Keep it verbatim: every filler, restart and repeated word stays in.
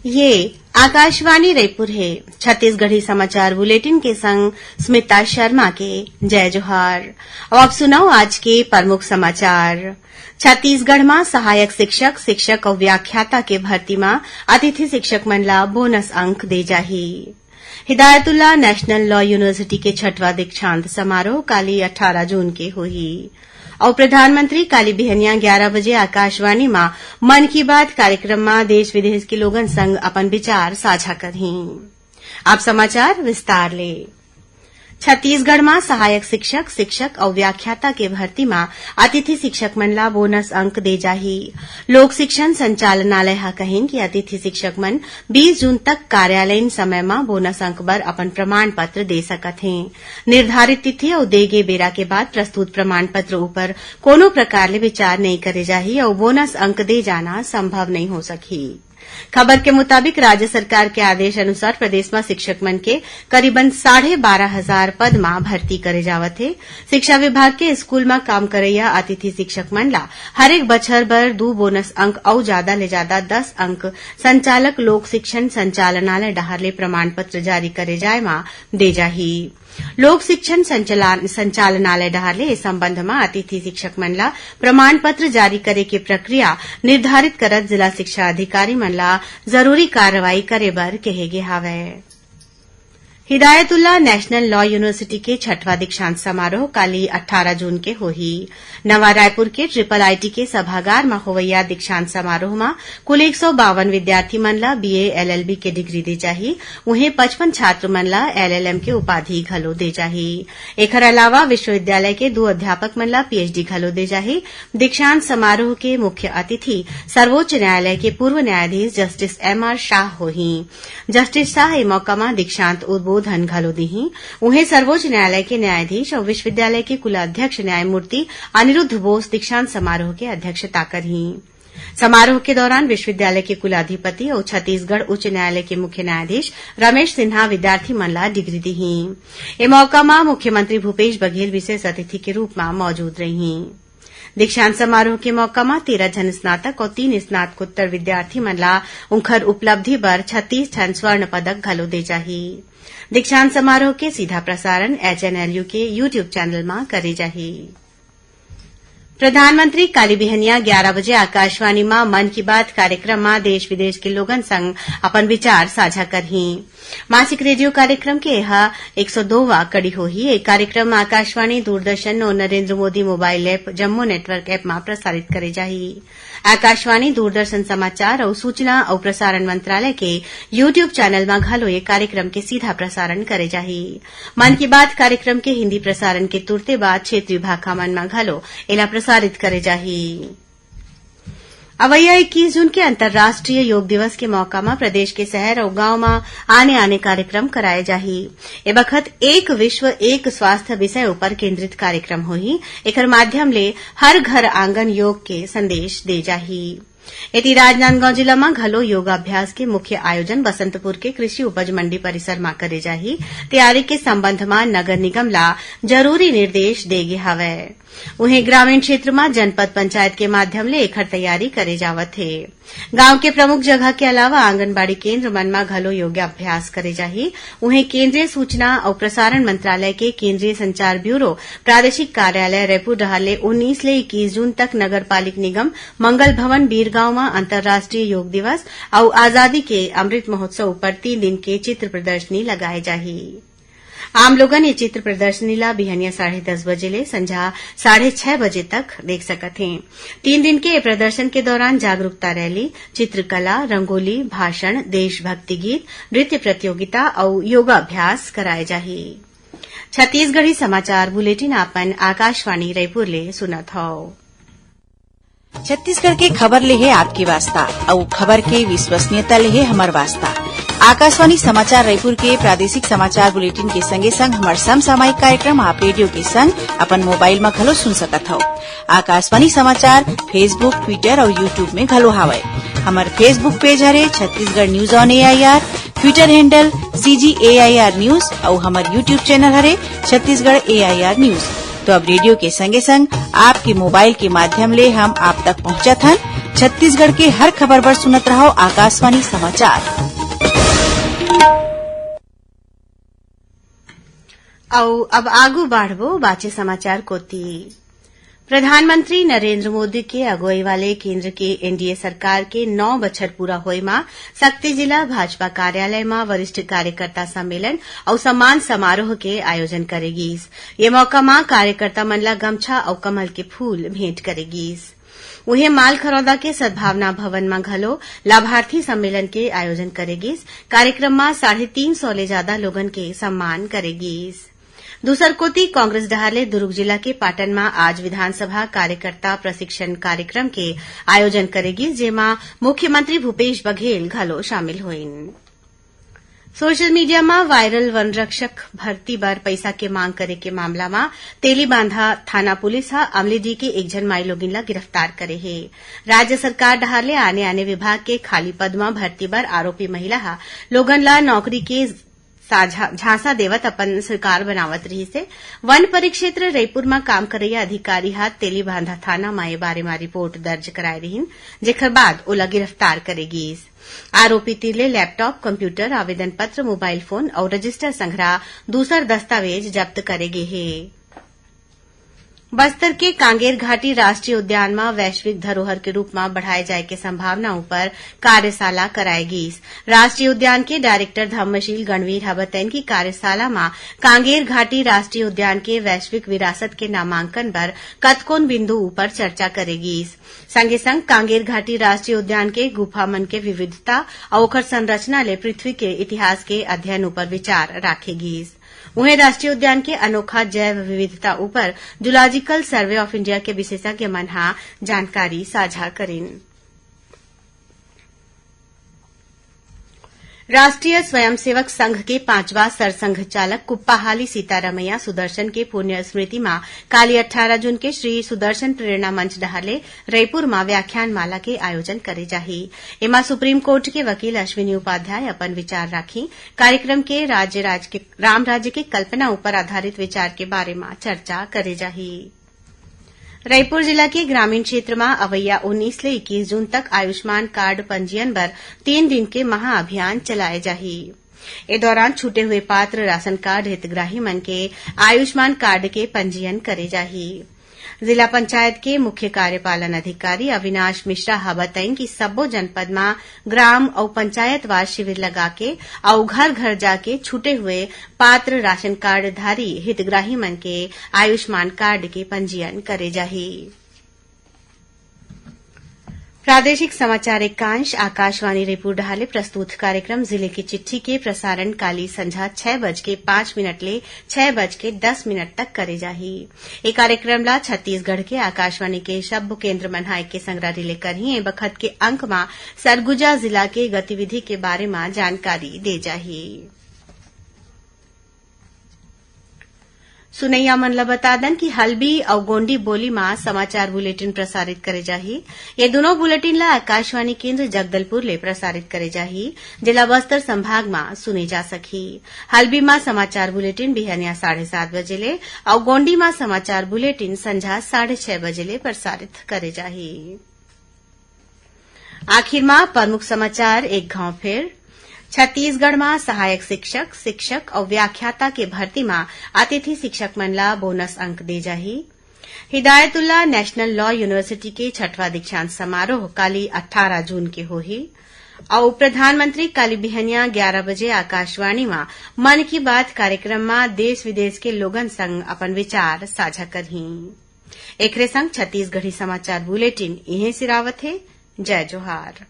ये आकाशवाणी रायपुर हे। छत्तीसगढ़ी समाचार बुलेटिन के संग स्मिता शर्मा के जय जोहार। अब आप सुनव आज के प्रमुख समाचार। छत्तीसगढ़ म सहायक शिक्षक, शिक्षक अउ व्याख्याता के भर्ती म अतिथि शिक्षक मन ला बोनस अंक दे जाही। हिदायतुल्ला नेशनल लॉ यूनिवर्सिटी के छठवां दीक्षांत समारोह काली अट्ठारह जून के होही। अउ प्रधानमंत्री काली बिहनिया ग्यारह बजे आकाशवाणी म मन की बात कार्यक्रम म देश विदेश के लोगन संग अपन विचार साझा करही। अब समाचार विस्तार ले। छत्तीसगढ़ म सहायक शिक्षक, शिक्षक अउ व्याख्याता के भर्ती म अतिथि शिक्षक मन ला बोनस अंक दे जाही। लोक शिक्षण संचालनालय ह कहिन कि अतिथि शिक्षक मन बीस जून तक कार्यालयीन समय म बोनस अंक बर अपन प्रमाण पत्र दे सकत हें। निर्धारित तिथि अउ दे गे बेरा के बाद प्रस्तुत प्रमाण पत्र ऊपर कोनो प्रकार ले विचार नइ करे जाही अउ बोनस अंक दे जाना संभव नइ हो सकही। खबर के मुताबिक, राज्य सरकार के आदेश अनुसार प्रदेश म शिक्षक मन के करीबन साढ़े बारह हजार पद म भर्ती करे जावत हे। शिक्षा विभाग के स्कूल म काम करइया अतिथि शिक्षक मन ला हरेक बछर बर दू बोनस अंक अउ जादा ले जादा दस अंक संचालक लोक शिक्षण संचालनालय डहार ले प्रमाण पत्र जारी करे जाय म दे जाही। लोक शिक्षण संचालन, संचालनालय डहार ले ए संबंध म अतिथि शिक्षक मन ला प्रमाण पत्र जारी करे के प्रक्रिया निर्धारित करत जिला शिक्षा अधिकारी मन ला जरूरी कार्रवाई करे बर कहे गे हावय। हिदायतुल्ला नेशनल लॉ यूनिवर्सिटी के छठवां दीक्षांत समारोह काली अट्ठारह जून के होही। नवा रायपुर के ट्रिपल आईटी के सभागार म होवइया दीक्षांत समारोह म कुल एक सौ बावन विद्यार्थी मन ला बीए एलएलबी के डिग्री दे जाही। उहें, पचपन छात्र मन ला एलएलएम के उपाधि घलो दे जाही। एखर अलावा विश्वविद्यालय के दू अध्यापक मन ला पीएचडी घलो दे जाही। दीक्षांत समारोह के मुख्य अतिथि सर्वोच्च न्यायालय के पूर्व न्यायाधीश जस्टिस एमआर शाह होही। जस्टिस शाह ए मौका म दीक्षांत उद्बोधन घलो दीही। उहें, सर्वोच्च न्यायालय के न्यायाधीश अउ विश्वविद्यालय के कुलाध्यक्ष न्यायमूर्ति अनिरुद्ध बोस दीक्षांत समारोह के अध्यक्षता करही। समारोह के दौरान विश्वविद्यालय के कुलाधिपति अउ छत्तीसगढ़ उच्च न्यायालय के मुख्य न्यायाधीश रमेश सिन्हा विद्यार्थी मन ला डिग्री दीही। ए मौका म मुख्यमंत्री भूपेश बघेल विशेष अतिथि के रूप म मौजूद रहिही। दीक्षांत समारोह के मौका म तेरह झन स्नातक अउ तीन स्नातकोत्तर विद्यार्थी मन ला उंखर उपलब्धि बर छत्तीस ठन स्वर्ण पदक घलो दे जाही। दीक्षांत समारोह के सीधा प्रसारण एचएनएलयू के YouTube चैनल म करे जाही। प्रधानमंत्री काली बिहनिया ग्यारह बजे आकाशवाणी म मन की बात कार्यक्रम म देश विदेश के लोगन संग अपन विचार साझा करही। मासिक रेडियो कार्यक्रम के एहा एक सौ दोवां कड़ी होही। ए कार्यक्रम आकाशवाणी, दूरदर्शन अउ नरेंद्र मोदी मोबाइल ऐप, जम्मो नेटवर्क ऐप म प्रसारित करे जाही। आकाशवाणी, दूरदर्शन समाचार अउ सूचना अउ प्रसारण मंत्रालय के YouTube चैनल म घलो ये कार्यक्रम के सीधा प्रसारण करे जाही। मन की बात कार्यक्रम के हिंदी प्रसारण के तुरते बाद क्षेत्रीय भाखा मन म घलो एला प्रसारित करे जाही। अवइया इक्कीस जून के अंतर्राष्ट्रीय योग दिवस के मौका म प्रदेश के शहर अउ गांव म आने-आने कार्यक्रम कराए जाही। ए बखत एक विश्व एक स्वास्थ्य विषय ऊपर केंद्रित कार्यक्रम होही। एकर माध्यम ले हर घर आंगन योग के संदेश दे जाही। एती राजनांदगांव जिला म घलो योगाभ्यास के मुख्य आयोजन बसंतपुर के कृषि उपज मंडी परिसर म करे जाही। तैयारी के संबंध म नगर निगम ला जरूरी निर्देश दे गे हवय। उहें, ग्रामीण क्षेत्र म जनपद पंचायत के माध्यम ले एखर तैयारी करे जावत हे। गांव के प्रमुख जगह के अलावा आंगनबाड़ी केंद्र मन म घलो योगाभ्यास करे जाही। उहें, केंद्रीय सूचना अउ प्रसारण मंत्रालय के केंद्रीय संचार ब्यूरो प्रादेशिक कार्यालय रायपुर डहार ले उन्नीस ले इक्कीस जून तक नगर पालिक निगम मंगल भवन बीरगांव म अंतर्राष्ट्रीय योग दिवस अउ आजादी के अमृत महोत्सव ऊपर तीन दिन के चित्र प्रदर्शनी लगाए जाही। आम लोगन ये चित्र प्रदर्शनी ला बिहनिया साढ़े दस बजे ले संझा साढ़े छह बजे तक देख सकत हें। तीन दिन के ये प्रदर्शन के दौरान जागरूकता रैली, चित्रकला, रंगोली, भाषण, देशभक्ति गीत, नृत्य प्रतियोगिता अउ योगाभ्यास कराए जाही। छत्तीसगढ़ी समाचार बुलेटिन आपन आकाशवाणी रायपुर ले सुनत हव। छत्तीसगढ़ के खबर ले हे आपके वास्ता, अउ खबर के विश्वसनीयता ले हे हमर वास्ता। आकाशवाणी समाचार रायपुर के प्रादेशिक समाचार बुलेटिन के संगे संग हमर समसामयिक कार्यक्रम आप रेडियो के संग अपन मोबाइल म घलो सुन सकत हव। आकाशवाणी समाचार Facebook, Twitter अउ YouTube में घलो हावय। हमर Facebook पेज हरे Chhattisgarh news on AIR, Twitter handle CG AIR news अउ हमर YouTube चैनल हरे छत्तीसगढ़ एआईआर न्यूज। तो अब रेडियो के संगे संग आपके मोबाइल के माध्यम ले हम आप तक पहुंचत हन। छत्तीसगढ़ के हर खबर बर सुनत रहव आकाशवाणी समाचार। अउ अब आगू बाढ़बो बाचे समाचार कोति। प्रधानमंत्री नरेंद्र मोदी के अगुवई वाले केंद्र के एनडीए सरकार के नौ बछर पूरा होए म सक्ती जिला भाजपा कार्यालय म वरिष्ठ कार्यकर्ता सम्मेलन अउ सम्मान समारोह के आयोजन करे गीस। ये मौका म कार्यकर्ता मन ल गमछा अउ कमल के फूल भेंट करे गीस। उहें, मालखरौदा के सद्भावना भवन म घलो लाभार्थी सम्मेलन के आयोजन करे गीस। कार्यक्रम म साढ़े तीन सौ ले जादा लोगन के सम्मान करे गीस। दूसर कोति, कांग्रेस डहार ले दुरूग जिला के पाटन म आज विधानसभा कार्यकर्ता प्रशिक्षण कार्यक्रम के आयोजन करे गीस, जेमा मुख्यमंत्री भूपेश बघेल घलो शामिल होइन। सोशल मीडिया म वायरल वन रक्षक भर्ती बर पइसा के मांग करे के मामला म तेलीबांधा थाना पुलिस ह अमलीडीह के एक झन माईलोगिन ल गिरफ्तार करे हे। राज्य सरकार डहार ले आने-आने विभाग के खाली पद म भर्ती बर आरोपी महिला ह लोगन ल नौकरी के साझा, झांसा देवत अपन सरकार बनावत रिहिस हे। वन परिक्षेत्र रईपुर म काम करइया अधिकारी ह तेलीबांधा थाना म ए बारे म रिपोर्ट दर्ज कराए रिहिन, जेखर बाद ओला गिरफ्तार करे गीस। आरोपी तीर ले लैपटॉप, कंप्यूटर, आवेदन पत्र, मोबाइल फोन अउ रजिस्टर संघरा दूसर दस्तावेज जब्त करे गे हे। बस्तर के कांगेर घाटी राष्ट्रीय उद्यान म वैश्विक धरोहर के रूप म बढ़ाए जाए के संभावना उपर कार्यशाला कराए गीस। राष्ट्रीय उद्यान के डायरेक्टर धर्मशील गणवीर ह बतइन कि कार्यशाला म कांगेर घाटी राष्ट्रीय उद्यान के वैश्विक विरासत के नामांकन बर कतकोन बिंदु उपर चर्चा करे गीस। संगे संग कांगेर घाटी राष्ट्रीय उद्यान के गुफा मन के विविधता अउ ओखर संरचना ले पृथ्वी के इतिहास के अध्ययन उपर विचार राखे गीस। उहें, राष्ट्रीय उद्यान के अनोखा जैव विविधता उपर Zoological Survey of India के विशेषज्ञ मन ह जानकारी साझा करिन। राष्ट्रीय स्वयंसेवक संघ के पांचवा सरसंघ चालक कुप्पाहाली सीतारमैया सुदर्शन के पुण्य स्मृति म काली अट्ठारह जून के श्री सुदर्शन प्रेरणा मंच डहार ले रईपुर म व्याख्यान माला के आयोजन करे जाही। एमा सुप्रीम कोर्ट के वकील अश्विनी उपाध्याय अपन विचार राखी। कार्यक्रम के राज्य राज के, राम राज्य के कल्पना उपर आधारित विचार के बारे म चर्चा करे जाही। रईपुर जिला के ग्रामीण क्षेत्र म अवइया उन्नीस ले इक्कीस जून तक आयुष्मान कार्ड पंजीयन बर तीन दिन के महाअभियान चलाए जाही। ए दौरान छूटे हुए पात्र राशन कार्ड हितग्राही मन के आयुष्मान कार्ड के पंजीयन करे जाही। जिला पंचायत के मुख्य कार्यपालन अधिकारी अविनाश मिश्रा ह बतइन कि सब्बो जनपद म ग्राम अउ पंचायतवार शिविर लगा के अउ घर-घर जाके छूटे हुए पात्र राशन कार्डधारी हितग्राही मन के आयुष्मान कार्ड के पंजीयन करे जाही। प्रादेशिक समाचार एकांश आकाशवाणी रईपुर डहार ले प्रस्तुत कार्यक्रम जिले की चिट्ठी के प्रसारण काली संझा छह बज के पाँच मिनट ले छह बज के दस मिनट तक करे जाही। ए कार्यक्रम ला छत्तीसगढ़ के आकाशवाणी के सब्बो केंद्र मन ह एके संग रिले करही। ए बखत के अंक म सरगुजा जिला के गतिविधि के बारे म जानकारी दे जाही। सुनइया मन ल बता दन कि हल्बी अउ गोंडी बोली म समाचार बुलेटिन प्रसारित करे जाही। ये दुनों बुलेटिन ल आकाशवाणी केंद्र जगदलपुर ले प्रसारित करे जाही, जेला बस्तर संभाग म सुने जा सकही। हल्बी म समाचार बुलेटिन बिहनिया साढ़े सात बजे ले अउ गोंडी म समाचार बुलेटिन संझा साढ़े छह बजे ले प्रसारित करे जाही। आखिर म प्रमुख समाचार एक घांव फेर। छत्तीसगढ़ म सहायक शिक्षक, शिक्षक अउ व्याख्याता के भर्ती म अतिथि शिक्षक मन ला बोनस अंक दे जाही। हिदायतुल्ला नेशनल लॉ यूनिवर्सिटी के छठवां दीक्षांत समारोह काली अट्ठारह जून के होही। अउ प्रधानमंत्री काली बिहनिया ग्यारह बजे आकाशवाणी म मन की बात कार्यक्रम म देश विदेश के लोगन संग अपन विचार साझा करही। एकरे संग छत्तीसगढ़ी समाचार बुलेटिन इहें सिरावत हे। जय जोहार।